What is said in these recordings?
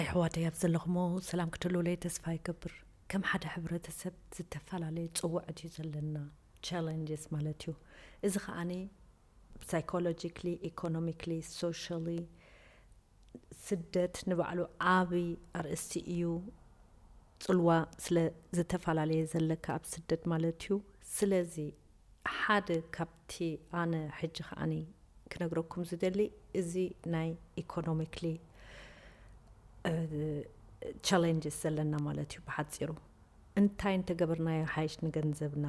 ኣሕዋተይ ኣብ ዘለኹሞ ሰላም ክትህልውለይ ተስፋ ይገብር። ከም ሓደ ሕብረተሰብ ዝተፈላለየ ጽውዕት እዩ ዘለና፣ challenges ማለት እዩ። እዚ ከኣኒ psychologically, economically, socially ስደት ንባዕሉ ዓቢ ኣርእስቲ እዩ። ጽልዋ ስለ ዝተፈላለየ ዘለካ ኣብ ስደት ማለት እዩ። ስለዚ ሓደ ካብቲ ኣነ ሕጂ ከኣኒ ክነግረኩም ዝደሊ እዚ ናይ economically challenges ዘለና ማለት እዩ። ብሓጺሩ እንታይ እንተገበርናዮ ሓይሽ ንገንዘብና?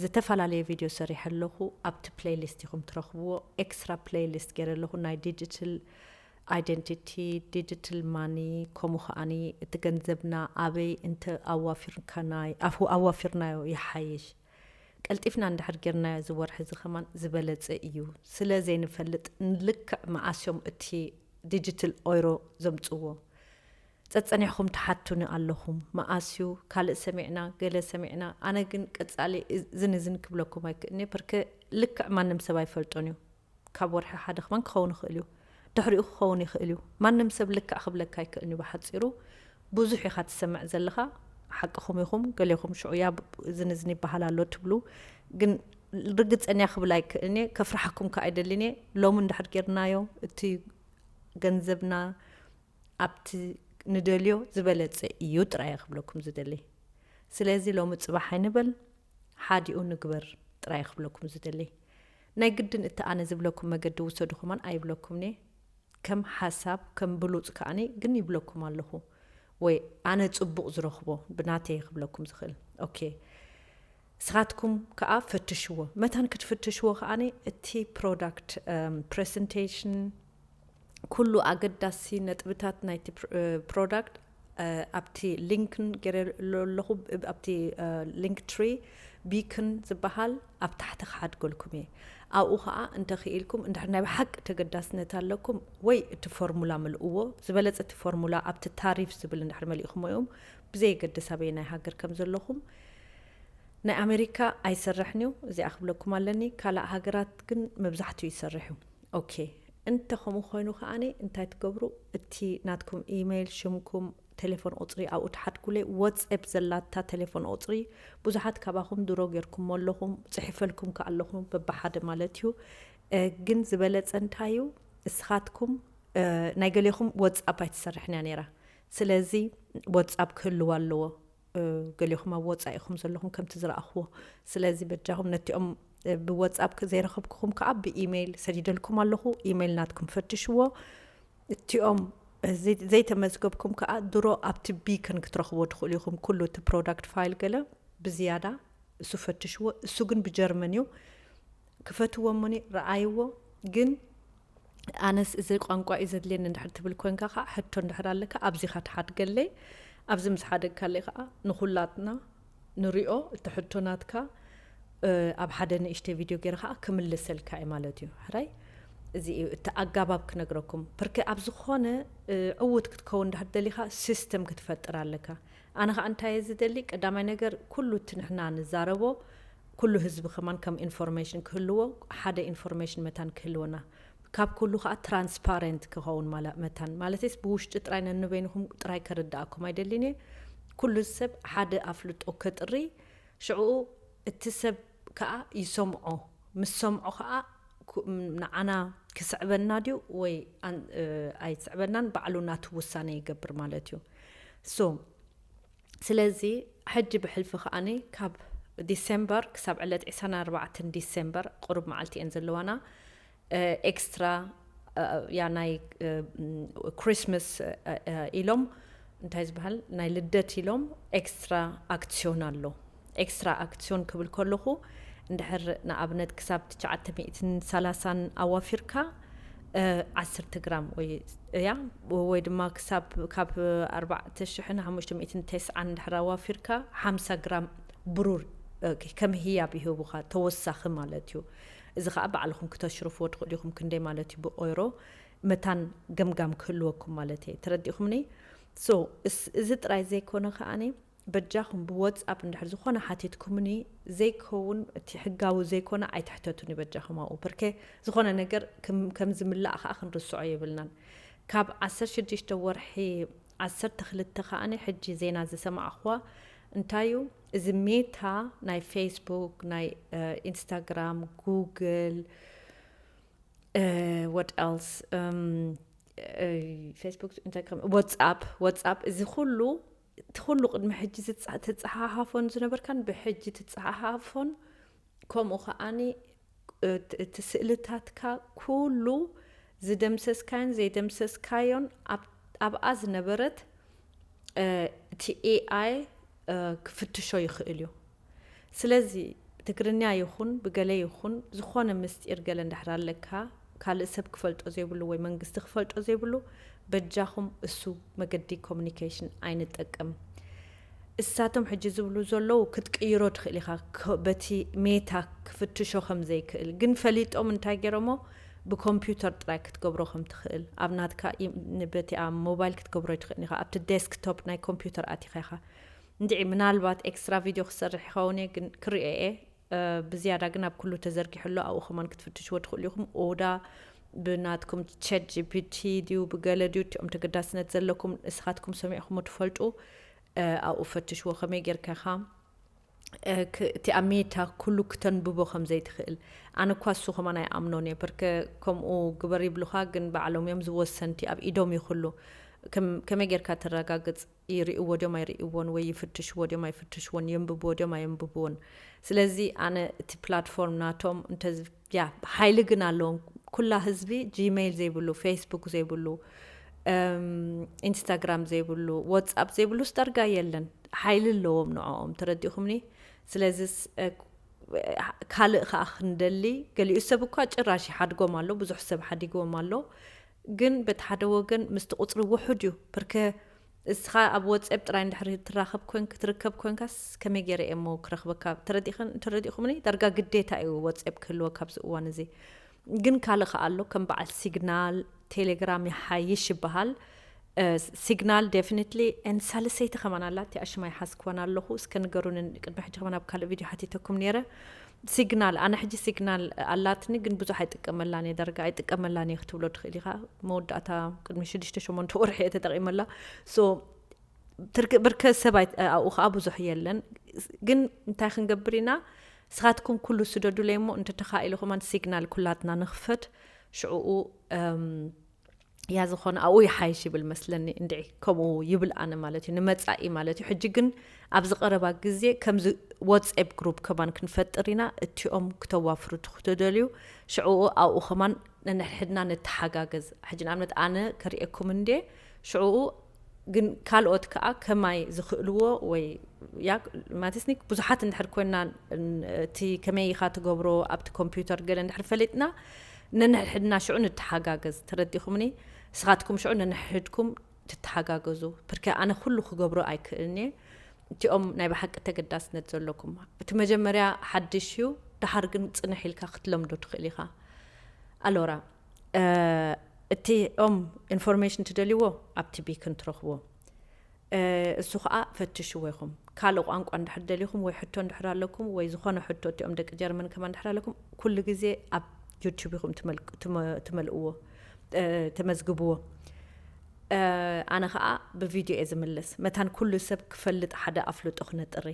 ዝተፈላለየ ቪድዮ ሰሪሐ ኣለኹ። ኣብቲ playlist ኢኹም ትረኽብዎ። ኤክስትራ playlist ገይረ ኣለኹ፣ ናይ digital identity, digital money፣ ከምኡ ከኣኒ እቲ ገንዘብና ኣበይ እንተ ኣዋፊርካናይ-፣ ኣፍ-፣ ኣዋፊርናዮ ይሓይሽ። ቀልጢፍና እንድሕር ጌርናዮ እዚ ወርሒ እዚ ከማን ዝበለጸ እዩ። ስለ ዘይንፈልጥ ንልክዕ መኣስዮም እቲ ዲጂታል ኦይሮ ዘምጽዎ። ጸጸኒሕኹም ትሓቱኒ ኣለኹም። መኣስዩ ካልእ ሰሚዕና፣ ገለ ሰሚዕና። ኣነ ግን ቀጻሊ እዝን እዝን ክብለኩም ኣይክእልኒ፣ ፐርከ ልክዕ ማንም ሰብ ኣይፈልጦን እዩ። ካብ ወርሒ ሓደ ከማን ክኸውን ይኽእል እዩ፣ ድሕሪኡ ክኸውን ይኽእል እዩ። ማንም ሰብ ልክዕ ክብለካ ኣይክእልኒ። ብሓጺሩ ብዙሕ ኢኻ ትሰምዕ ዘለኻ፣ ሓቅኹም ኢኹም። ገሌኹም ሽዑ ያ ብ-፣ እዝን እዝን ይበሃል ኣሎ ትብሉ፣ ግን ርግጸኛ ክብል ኣይክእልኒ። ከፍርሓኩም ከ ኣይደልን እየ። ሎሚ እንድሕር ጌርናዮ እቲ ገንዘብና ኣብቲ ንደልዮ ዝበለጸ እዩ ጥራይ ክብለኩም ዝደሊ። ስለዚ ሎሚ ጽባሕ ኣይንበል፣ ሓዲኡ ንግበር ጥራይ ክብለኩም ዝደሊ። ናይ ግድን እቲ ኣነ ዝብለኩም መገዲ ውሰዱ ከማን ኣይብለኩምኒ። ከም ሓሳብ፣ ከም ብሉጽ ከኣኒ ግን ይብለኩም ኣለኹ። ወይ ኣነ ጽቡቕ ዝረኽቦ ብናተይ ክብለኩም ዝኽእል። ኦኬ። ንስኻትኩም ከኣ ፈትሽዎ። መታን ክትፍትሽዎ ከኣኒ እቲ ፕሮዳክት፣ እም፣ ፕሬዘንቴሽን፣ ኩሉ ኣገዳሲ ነጥብታት ናይቲ ፕር-፣ እ፣ ፕሮዳክት፣ እ፣ ኣብቲ ሊንክን ገይረ ኣለኹ፣ ብ-፣ ኣብቲ፣ እ፣ ሊንክ ትሪ ቢክን ዝበሃል ኣብ ታሕቲ ክሓድገልኩም እየ። ኣብኡ ኸኣ እንተኽኢልኩም፣ እንድሕር ናይ ብሓቂ ተገዳስነት ኣለኩም፣ ወይ እቲ ፎርሙላ ምልእዎ፣ ዝበለጸ እቲ ፎርሙላ ኣብቲ ታሪፍ ዝብል እንድሕር መሊእኹሞ እዮም፣ ብዘየገድስ ኣበየናይ ሃገር ከም ዘለኹም። ናይ ኣሜሪካ ኣይሰርሕን እዩ፣ እዚኣ ክብለኩም ኣለኒ። ካልእ ሃገራት ግን መብዛሕትኡ ይሰርሕ እዩ። ኦኬ፣ እንተ ከምኡ ኮይኑ ከኣኒ እንታይ ትገብሩ? እቲ ናትኩም ኢሜይል፣ ሽምኩም፣ ቴሌፎን ቁጽሪ ኣብኡ ትሓድጉለይ። ዋትስኣፕ ዘላታ ቴሌፎን ቁጽሪ ብዙሓት ካባኹም ድሮ ጌርኩሞ ኣለኹም፣ ጽሒፈልኩም ከኣ ኣለኹም በብሓደ ማለት እዩ። እ፣ ግን ዝበለጸ እንታይ እዩ? እስኻትኩም፣ እ፣ ናይ ገሌኹም ዋትስኣፕ ኣይትሰርሕን እያ ነይራ። ስለዚ ዋትስኣፕ ክህልዋ ኣለዎ። እ፣ ገሌኹም ኣብ ወጻኢ ኢኹም ዘለኹም ከምቲ ዝረኣኽዎ። ስለዚ በጃኹም ነቲኦም፣ እ፣ ብዋትስኣፕ ከ-፣ ዘይረኸብክኹም ከኣ ብኢሜይል ሰዲደልኩም ኣለኹ። ኢሜይል ናትኩም ፈትሽዎ። እቲኦም፣ እ፣ ዘይ-፣ ዘይተመዝገብኩም ከኣ ድሮ ኣብቲ ቢክን ክትረኽብዎ ትኽእሉ ኢኹም። ኩሉ እቲ ፕሮዳክት ፋይል ገለ ብዝያዳ እሱ ፈትሽዎ። እሱ ግን ብጀርመን እዩ። ክፈትዎ እሞኒ ረኣይዎ። ግን ኣነስ እዚ ቋንቋ እዩ ዘድልየኒ እንድሕር ትብል ኮንካ ከዓ፣ ሕቶ እንድሕር ኣለካ ኣብዚኻ ትሓድገለይ። ኣብዚ ምስ ሓደግካለይ ከዓ ንኹላትና ንሪኦ፣ እቲ ሕቶ ናትካ፣ እ፣ ኣብ ሓደ ንእሽተይ ቪድዮ ገይረ ከዓ ክምልሰልካ እየ ማለት እዩ። ሕራይ፣ እዚ እዩ እቲ ኣጋባብ ክነግረኩም። ብርክ ኣብ ዝኾነ፣ እ፣ ዕዉት ክትከውን እንድሕር ደሊኻ፣ ሲስተም ክትፈጥር ኣለካ። ኣነ ከዓ እንታይ እየ ዝደሊ? ቀዳማይ ነገር ኩሉ እቲ ንሕና ንዛረቦ ኩሉ ህዝቢ ከማን ከም ኢንፎርሜሽን ክህልዎ፣ ሓደ ኢንፎርሜሽን መታን ክህልወና፣ ካብ ኩሉ ከዓ ትራንስፓረንት ክኸውን ማለ-፣ መታን ማለትስ ብውሽጢ ጥራይ ነንበይንኹም ጥራይ ከርድኣኩም ኣይደልን እየ። ኩሉ ሰብ ሓደ ኣፍልጦ ከጥሪ፣ ሽዕኡ እቲ ሰብ ከዓ ይሰምዖ። ምስ ሰምዖ ከዓ ኩ-፣ ንዓና ክስዕበና ድዩ ወይ ኣን-፣ እ፣ ኣይስዕበናን፣ ባዕሉ ናቱ ውሳነ ይገብር ማለት እዩ። ሶ ስለዚ ሕጂ ብሕልፊ ከኣኒ ካብ ዲሴምበር ክሳብ ዕለት ዕስራን ኣርባዕተን ዲሴምበር፣ ቁሩብ መዓልቲ እየን ዘለዋና፣ እ፣ ኤክስትራ፣ እ፣ ያ ናይ፣ እ፣ ም፣ ክሪስመስ፣ እ፣ እ፣ ኢሎም፣ እንታይ ዝበሃል፣ ናይ ልደት ኢሎም ኤክስትራ ኣክሲዮን ኣሎ። ኤክስትራ ኣክሲዮን ክብል ከለኹ፣ እንድሕር ንኣብነት ክሳብ ትሽዓተ ሚእትን ሰላሳን ኣዋፊርካ፣ እ፣ ዓሰርተ ግራም ወይ፣ እያ፣ ወይ ድማ ክሳብ፣ ካብ ኣርባዕተ ሽሕን ሓሙሽተ ሚእትን ተስዓን እንድሕር ኣዋፊርካ፣ ሓምሳ ግራም ብሩር፣ እ፣ ከም ህያብ ይህቡኻ፣ ተወሳኺ ማለት እዩ። እዚ ኸዓ ባዕልኹም ክተሽርፍዎ ትኽእሉ ኢኹም፣ ክንደይ ማለት እዩ ብኦይሮ፣ መታን ገምጋም ክህልወኩም ማለት እየ። ተረዲእኹምኒ? ሶ፣ እስ-፣ እዚ ጥራይ ዘይኮነ ከኣኒ፣ በጃኹም ብዋትስኣፕ እንድሕር ዝኾነ ሓቲትኩምኒ፣ ዘይከውን፣ እቲ ሕጋዊ ዘይኮነ ኣይትሕተቱኒ በጃኹም ኣብኡ። ብርኬ፣ ዝኾነ ነገር ከም፣ ከም ዝምላእ ኸዓ ክንርስዖ የብልናን። ካብ ዓሰርተ ሽዱሽተ ወርሒ ዓሰርተ ክልተ ከኣኒ ሕጂ ዜና ዝሰማዕኽዋ እንታይ እዩ፣ እዚ ሜታ ናይ ፌስቡክ፣ ናይ ኢንስታግራም፣ ጉግል፣ what else፣ ፌስቡክ፣ ኢንስታግራም፣ ዋትስኣፕ ዋትስኣፕ፣ እዚ ኩሉ እቲ ኩሉ ቅድሚ ሕጂ ትጸሓሓፎን ዝነበርካን ብሕጂ ትጸሓሓፎን፣ ከምኡ ከኣኒ እቲ ስእልታትካ ኩሉ ዝደምሰስካዮን ዘይደምሰስካዮን ኣብኣ ዝነበረት እቲ ኤኣይ ክፍትሾ ይኽእል እዩ። ስለዚ ትግርኛ ይኹን ብገለ ይኹን ዝኾነ ምስጢር ገለ እንድሕር ኣለካ፣ ካልእ ሰብ ክፈልጦ ዘይብሉ ወይ መንግስቲ ክፈልጦ ዘይብሉ፣ በጃኹም እሱ መገዲ ኮሚኒኬሽን ኣይንጠቀም። እሳቶም ሕጂ ዝብሉ ዘለዉ ክትቅይሮ ትኽእል ኢኻ፣ በቲ ሜታ ክፍትሾ ከም ዘይክእል ግን ፈሊጦም እንታይ ገይሮሞ፣ ብኮምፒውተር ጥራይ ክትገብሮ ከም ትኽእል ኣብ ናትካ በቲኣ ሞባይል ክትገብሮ ኣይትኽእልን ኢኻ። ኣብቲ ዴስክቶፕ ናይ ኮምፒውተር ኣቲኻ ኢኻ። እንድዒ ምናልባት ኤክስትራ ቪድዮ ክሰርሕ ይኸውን እየ ግን ክርእዮ እየ። ብዝያዳ ግን ኣብ ኩሉ ተዘርጊሑ ኣሎ። ኣብኡ ከማን ክትፍትሽዎ ትኽእሉ ኢኹም። ኦዳ ብናትኩም ቻት ጂፒቲ ድዩ ብገለ ድዩ እቲኦም ተገዳስነት ዘለኩም ንስኻትኩም ሰሚዕኹሞ ትፈልጡ። ኣብኡ ፈትሽዎ። ከመይ ጌርካ ኢኻ እቲኣ ሜታ ኩሉ ክተንብቦ ከም ዘይትኽእል? ኣነ እኳ እሱ ከማን ኣይኣምኖን እየ። በርከ ከምኡ ግበር ይብሉኻ፣ ግን ባዕሎም እዮም ዝወሰንቲ፣ ኣብ ኢዶም ይኹሉ። ከመይ ጌርካ ተረጋግጽ? ይርእዎ ድዮም ኣይርእዎን ወይ ይፍትሽዎ ድዮም ኣይፍትሽዎን፣ የንብብዎ ድዮም ኣየንብብዎን። ስለዚ ኣነ እቲ ፕላትፎርም ናቶም እንተ ያ ሓይሊ ግን ኣለዎም። ኩላ ህዝቢ ጂሜይል ዘይብሉ፣ ፌስቡክ ዘይብሉ፣ ኢንስታግራም ዘይብሉ፣ ዋትስኣፕ ዘይብሉስ ዳርጋ የለን። ሓይሊ ኣለዎም ንዕኦም፣ ተረዲእኹምኒ? ስለዚስ ካልእ ከዓ ክንደሊ፣ ገሊኡ ሰብ እኳ ጭራሽ ይሓድጎም ኣሎ፣ ብዙሕ ሰብ ሓዲግዎም ኣሎ። ግን በቲ ሓደ ወገን ምስቲ ቁፅሪ ውሑድ እዩ። ብርከ እስኻ ኣብ ወፅኤፕ ጥራይ እንድሕር ትራኸብ ኮይን ክትርከብ ኮይንካስ ከመይ ገይረ እየ እሞ ክረኽበካ? ተረዲእኽን ተረዲእኹምኒ? ዳርጋ ግዴታ እዩ ወፅኤፕ ክህልወካ ኣብዚ እዋን እዚ። ግን ካልእ ከኣ ኣሎ፣ ከም በዓል ሲግናል፣ ቴሌግራም ይሓይሽ ይበሃል። ሲግናል ዴፊኒትሊ፣ ኤን ሳልሰይቲ ከማን ኣላ፣ እቲኣ ሽማ ይሓዝክወን ኣለኹ። እስከ ንገሩኒ፣ ቅድሚ ሕጂ ከማን ኣብ ካልእ ቪድዮ ሓቲተኩም ነይረ። ሲግናል፣ ኣነ ሕጂ ሲግናል ኣላትኒ፣ ግን ብዙሕ ኣይጥቀመላን እየ። ዳርጋ ኣይጥቀመላን እየ ክትብሎ ትኽእል ኢኻ። መወዳእታ ቅድሚ ሽዱሽተ ሸሞንተ ወርሒ እየ ተጠቒመላ። ሶ ብርከ ሰብ ኣብኡ ከዓ ብዙሕ የለን። ግን እንታይ ክንገብር ኢና? ንስኻትኩም ኩሉ ስደዱለይ እሞ እንተተኻኢሉ ከማን ሲግናል ኩላትና ንኽፈት። ሽዕኡ ያ ዝኾነ ኣብኡ ይሓይሽ ይብል መስለኒ። እንድዒ ከምኡ ይብል ኣነ ማለት እዩ፣ ንመጻኢ ማለት እዩ። ሕጂ ግን ኣብዚ ቀረባ ግዜ ከምዚ ዋትስኣፕ ግሩፕ ከማን ክንፈጥር ኢና። እቲኦም ክተዋፍሩ ትደልዩ፣ ሽዕኡ ኣብኡ ከማን ነንሕድና ንተሓጋገዝ። ሕጂ ንኣብነት ኣነ ከርእየኩም እንዴ፣ ሽዕኡ ግን ካልኦት ከኣ ከማይ ዝኽእልዎ ወይ ያ ማለትስኒ ብዙሓት እንድሕር ኮይና እቲ ከመይ ኢኻ ትገብሮ ኣብቲ ኮምፒውተር ገለ እንድሕር ፈሊጥና ነንሕድና ሽዑ ንተሓጋገዝ። ተረዲኹምኒ? ንስኻትኩም ሽዑ ነንሕድኩም ትተሓጋገዙ። ብርከ ኣነ ኩሉ ክገብሮ ኣይክእልን እየ። እቲኦም ናይ ብሓቂ ተገዳስነት ዘለኩም። እቲ መጀመርያ ሓድሽ እዩ፣ ደሓር ግን ጽንሕ ኢልካ ክትለምዶ ትኽእል ኢኻ። ኣሎራ እቲኦም ኢንፎርሜሽን ትደልይዎ ኣብቲ ቢክን ትረኽብዎ። እሱ ከዓ ፈትሽዎ ኢኹም። ካልእ ቋንቋ እንድሕር ደሊኹም ወይ ሕቶ እንድሕር ኣለኩም ወይ ዝኾነ ሕቶ እቲኦም ደቂ ጀርመን ከማን እንድሕር ኣለኩም ኩሉ ግዜ ኣብ ዩቱብ ኢኹም ትመልእዎ፣ ተመዝግብዎ። ኣነ ከዓ ብቪድዮ እየ ዝምልስ። መታን ኩሉ ሰብ ክፈልጥ ሓደ ኣፍልጦ ክነጥሪ፣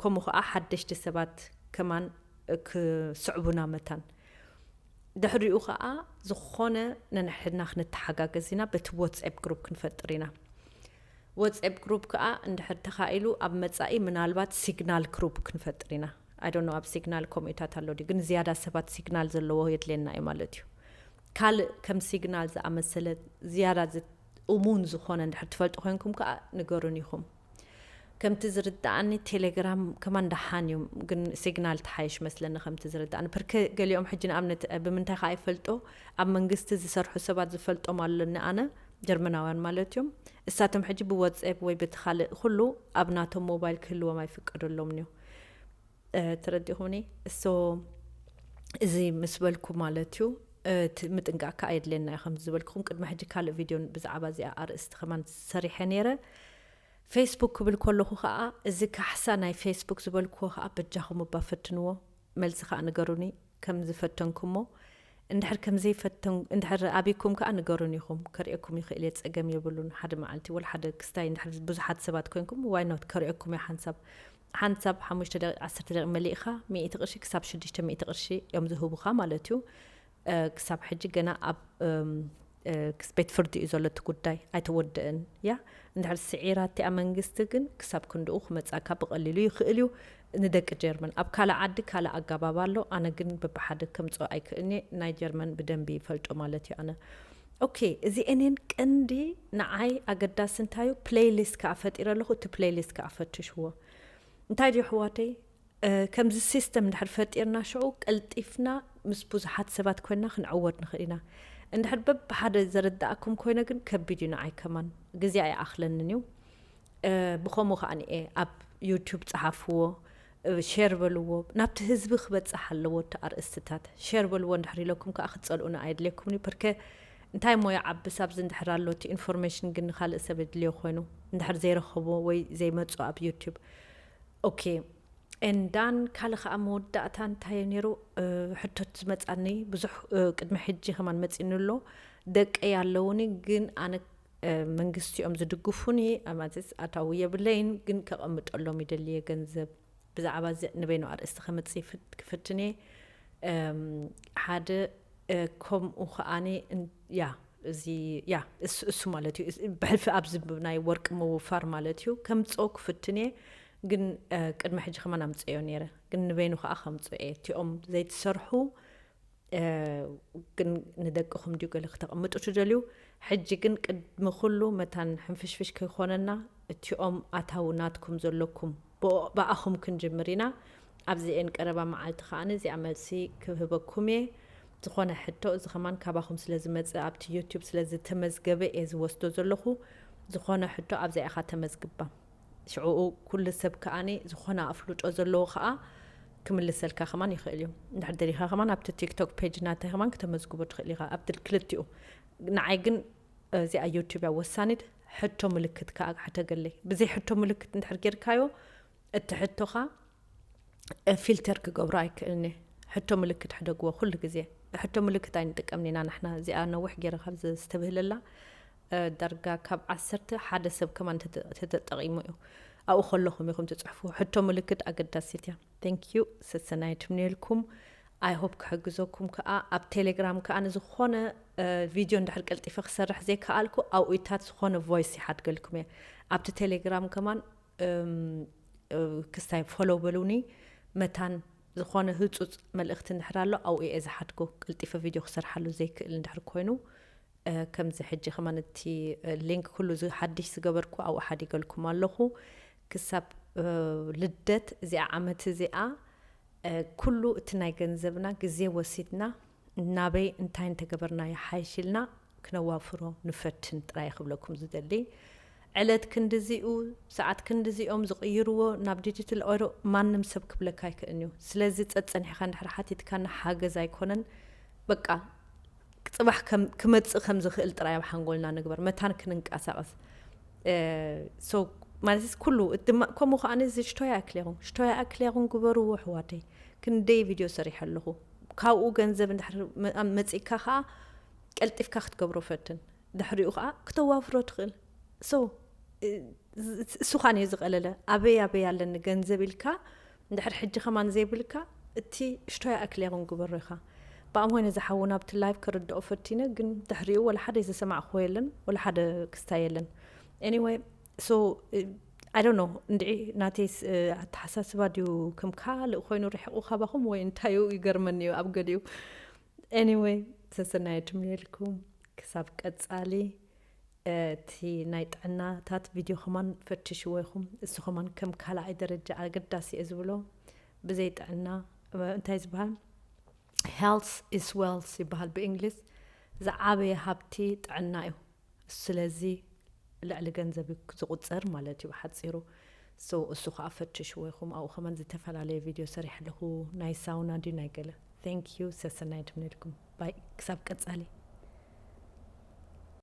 ከምኡ ከዓ ሓደሽቲ ሰባት ከማን ክስዕቡና መታን። ድሕሪኡ ከዓ ዝኾነ ነንሕድና ክንተሓጋገዝ ኢና፣ በቲ ዋትስኣፕ ግሩፕ ክንፈጥር ኢና። ዋትስኣፕ ግሩፕ ከዓ እንድሕር ተኻኢሉ ኣብ መጻኢ ምናልባት ሲግናል ግሩፕ ክንፈጥር ኢና። ኣይ ዶንት ኖ ኣብ ሲግናል ከምኡታት ኣሎ ድዩ፣ ግን ዝያዳ ሰባት ሲግናል ዘለዎ የድልየና እዩ ማለት እዩ። ካልእ ከም ሲግናል ዝኣመሰለ ዝያዳ እሙን ዝኾነ እንድሕር ትፈልጡ ኮይንኩም ከዓ ንገሩን ኢኹም። ከምቲ ዝርድኣኒ ቴሌግራም ከማን ደሓን እዩ፣ ግን ሲግናል ተሓይሽ መስለኒ ከምቲ ዝርድኣኒ። ብርከ ገሊኦም ሕጂ ንኣብነት ብምንታይ ከዓ ይፈልጦ፣ ኣብ መንግስቲ ዝሰርሑ ሰባት ዝፈልጦም ኣለኒ ኣነ፣ ጀርመናውያን ማለት እዮም። እሳቶም ሕጂ ብዋትስኣፕ ወይ በቲ ካልእ ኩሉ ኣብ ናቶም ሞባይል ክህልዎም ኣይፍቀደሎምን እዩ። ተረዲኹምኒ? እሶ እዚ ምስ በልኩ ማለት እዩ፣ ምጥንቃቕካ ኣየድልየና እዩ። ከም ዝበልኩኹም ቅድሚ ሕጂ ካልእ ቪድዮ ብዛዕባ እዚኣ ኣርእስቲ ከማን ሰሪሐ ነይረ። ፌስቡክ ክብል ከለኹ ከዓ እዚ ካሕሳ ናይ ፌስቡክ ዝበልክዎ ከዓ በጃኹም እባ ፈትንዎ፣ መልሲ ከዓ ንገሩኒ ከም ዝፈተንኩሞ። እንድሕር ከም ዘይፈተን እንድሕር ኣብይኩም ከዓ ንገሩን ኢኹም፣ ከርእየኩም ይኽእል እየ፣ ፀገም የብሉን። ሓደ መዓልቲ ወላ ሓደ ክስታይ እንድሕር ብዙሓት ሰባት ኮይንኩም ዋይኖት ከርእየኩም እየ ሓንሳብ ሓንሳብ ሓሙሽተ ደቂቕ ዓሰርተ ደቂቕ መሊእኻ ሚእቲ ቅርሺ ክሳብ ሽዱሽተ ሚእቲ ቅርሺ እዮም ዝህቡኻ ማለት እዩ። ክሳብ ሕጂ ገና ኣብ ቤት ፍርዲ እዩ ዘሎ እቲ ጉዳይ ኣይተወደእን እያ። እንድሕር ስዒራ እቲኣ መንግስቲ ግን ክሳብ ክንድኡ ክመፃካ ብቐሊሉ ይኽእል እዩ። ንደቂ ጀርመን ኣብ ካልእ ዓዲ ካልእ ኣጋባብ ኣሎ። ኣነ ግን በብሓደ ከምፅኦ ኣይክእልኒ። ናይ ጀርመን ብደንቢ ይፈልጦ ማለት እዩ ኣነ። ኦኬ፣ እዚኤኔን ቀንዲ ንዓይ ኣገዳሲ እንታዩ ፕሌይሊስት ከዓ ፈጢረ ኣለኹ። እቲ ፕሌይሊስት ከዓ ፈትሽዎ። እንታይ ድዩ ኣሕዋተይ? ከምዚ ሲስተም እንድሕር ፈጢርና ሽዑ ቀልጢፍና ምስ ብዙሓት ሰባት ኮይንና ክንዕወት ንኽእል ኢና። እንድሕር በብሓደ ዘረዳእኩም ኮይነ ግን ከቢድ እዩ ንዓይ ከማን ግዜ ኣይኣኽለንን እዩ። ብኸምኡ ከዓ እየ ኣብ ዩቱብ ፀሓፍዎ፣ ሼር በልዎ፣ ናብቲ ህዝቢ ክበፅሕ ኣለዎ እቲ ኣርእስትታት። ሼር በልዎ እንድሕር ኢለኩም ከዓ ክትፀልኡና ኣየድልየኩምን እዩ። ፐርከ እንታይ ሞያ ዓብስ ኣብዚ እንድሕር ኣሎ እቲ ኢንፎርሜሽን ግን ንካልእ ሰብ የድልዮ ኮይኑ እንድሕር ዘይረኸቦ ወይ ዘይመፁ ኣብ ዩቱብ። ኦኬ፣ ኤንዳን ካልእ ከዓ መወዳእታ እንታይ እዩ ነይሩ? ሕቶት ዝመፃኒ ብዙሕ ቅድሚ ሕጂ ከማን መፂኒ ኣሎ። ደቀይ ኣለውኒ ግን ኣነ መንግስቲ እዮም ዝድግፉኒ። ኣማትስ ኣታዊ የብለይን ግን ከቐምጠሎም ይደልየ ገንዘብ። ብዛዕባ እዚ ንበይኑ ኣርእስቲ ከመፅእ ክፍትን እየ። ሓደ ከምኡ ከዓኒ ያ እዚ ያ እሱ ማለት እዩ። ብሕልፊ ኣብዚ ናይ ወርቂ ምውፋር ማለት እዩ። ከምፅኦ ክፍትን እየ ግን ቅድሚ ሕጂ ከማን ኣምፅኦ ነይረ ግን ንበይኑ ከዓ ከምፅኦ እየ። እቲኦም ዘይትሰርሑ ግን ንደቅኹም ድዩ ገለ ክተቐምጡ ትደልዩ? ሕጂ ግን ቅድሚ ኩሉ መታን ሕንፍሽፍሽ ከይኮነና እቲኦም ኣታዊ ናትኩም ዘለኩም ብኣኹም ክንጅምር ኢና። ኣብዚኤን ቀረባ መዓልቲ ከዓኒ እዚኣ መልሲ ክህበኩም እየ። ዝኾነ ሕቶ እዚ ከማን ካባኹም ስለ ዝመፅእ ኣብቲ ዩቱብ ስለ ዝተመዝገበ እየ ዝወስዶ ዘለኹ። ዝኾነ ሕቶ ኣብዛ ኢኻ ተመዝግባ። ሽዕኡ ኩሉ ሰብ ከዓኒ ዝኾነ ኣፍልጦ ዘለዎ ከዓ ክምልሰልካ ከማን ይኽእል እዩ። እንድሕር ደሊኻ ከማን ኣብቲ ቲክቶክ ፔጅ ናተይ ከማን ክተመዝግቦ ትኽእል ኢኻ ኣብቲ ክልቲኡ። ንዓይ ግን እዚኣ ዩቱብ እያ ወሳኒት። ሕቶ ምልክት ከዓ ሕተገለይ። ብዘይ ሕቶ ምልክት እንድሕር ጌርካዮ እቲ ሕቶኻ ፊልተር ክገብሮ ኣይክእልኒ። ሕቶ ምልክት ሕደግዎ ኩሉ ግዜ። ሕቶ ምልክት ኣይንጥቀምን ኢና ንሕና። እዚኣ ነዊሕ ገይረ ካብ ዘስተብህለላ ዳርጋ ካብ ዓሰርተ ሓደ ሰብ ከማን ተተጠቂሙ እዩ። ኣብኡ ከለኹም ኢኹም ትፅሕፉ። ሕቶ ምልክት ኣገዳሲት እያ። Thank you ሰሰናይ ትምንየልኩም። I hope ክሕግዘኩም ከዓ ኣብ ቴሌግራም ከዓ ንዝኾነ ቪድዮ እንድሕር ቀልጢፈ ክሰርሕ ዘይከኣልኩ ኣብኡታት ዝኾነ ቮይስ ይሓድገልኩም እየ። ኣብቲ ቴሌግራም ከማን ክስታይ ፎሎ በሉኒ። መታን ዝኾነ ህፁፅ መልእኽቲ እንድሕር ኣሎ ኣብኡ እየ ዝሓድጎ። ቀልጢፈ ቪድዮ ክሰርሓሉ ዘይክእል እንድሕር ኮይኑ ከምዚ ሕጂ ከማን እቲ ሊንክ ኩሉ ሓድሽ ዝገበርኩ ኣብኡ ሓዲገልኩም ኣለኹ። ክሳብ ልደት እዚኣ ዓመት እዚኣ ኩሉ እቲ ናይ ገንዘብና ግዜ ወሲድና ናበይ እንታይ እንተገበርና ይሓይሽ ኢልና ክነዋፍሮ ንፈትን ጥራይ ክብለኩም ዝደሊ። ዕለት ክንድዚኡ ሰዓት ክንድዚኦም ዝቕይርዎ ናብ ዲጂታል ኦሮ ማንም ሰብ ክብለካ ኣይክእልን እዩ። ስለዚ ጸጸኒሕካ እንድሕር ሓቲትካና ሓገዝ ኣይኮነን። በቃ ጽባሕ ክመጽእ ከም ዝኽእል ጥራይ ኣብ ሓንጎልና ንግበር መታን ክንንቀሳቐስ። ሶ ማለትስ ኩሉ ድማ ከምኡ ከዓ እዚ ሽቶያ ኣክሌኹም ሽቶያ ኣክሌኹም ግበርዎ ኣሕዋተይ። ክንደይ ቪድዮ ሰሪሐ ኣለኹ። ካብኡ ገንዘብ እንድሕር መፂእካ ከዓ ቀልጢፍካ ክትገብሮ ፈትን። ድሕሪኡ ከዓ ክተዋፍሮ ትኽእል። ሶ እሱ ከዓ እዩ ዝቐለለ። ኣበይ ኣበይ ኣለኒ ገንዘብ ኢልካ እንድሕር ሕጂ ከማን ዘይብልካ እቲ ሽቶያ ኣክሌኹም ግበሮ ኢኻ። ብኣሞይ ነዚ ሓውና ኣብቲ ላይቭ ክርድኦ ፈቲነ ግን ድሕሪኡ ወላ ሓደ ዝሰማዕክዎ የለን ወላ ሓደ ክስታይ የለን። Anyway so I don't know እንድዒ ናተይ ኣተሓሳስባ ድዩ ከም ካልእ ኮይኑ ርሕቑ ካባኹም ወይ እንታይ እዩ ይገርመኒ እዩ ኣብ ገሊኡ። Anyway ሰሰናይ ትምልየልኩም ክሳብ ቀጻሊ። እቲ ናይ ጥዕናታት ቪድዮ ከማን ፈትሽዎ ኢኹም። እሱ ከማን ከም ካልኣይ ደረጃ ኣገዳሲ እየ ዝብሎ። ብዘይ ጥዕና እንታይ ዝበሃል health is wealth ይበሃል ብእንግሊዝ። ዝዓበየ ሃብቲ ጥዕና እዩ። ስለዚ ልዕሊ ገንዘብ እዩ ዝቑጸር ማለት እዩ ብሓጺሩ። So እሱ ከዓ ፈትሽዎ ኢኹም። ኣብኡ ከማን ዝተፈላለየ ቪድዮ ሰሪሐ ኣለኹ። ናይ ሳውና ድዩ ናይ ገለ። Thank you ሰሰናይ ትምነልኩም። ባይ ክሳብ ቀጻሊ።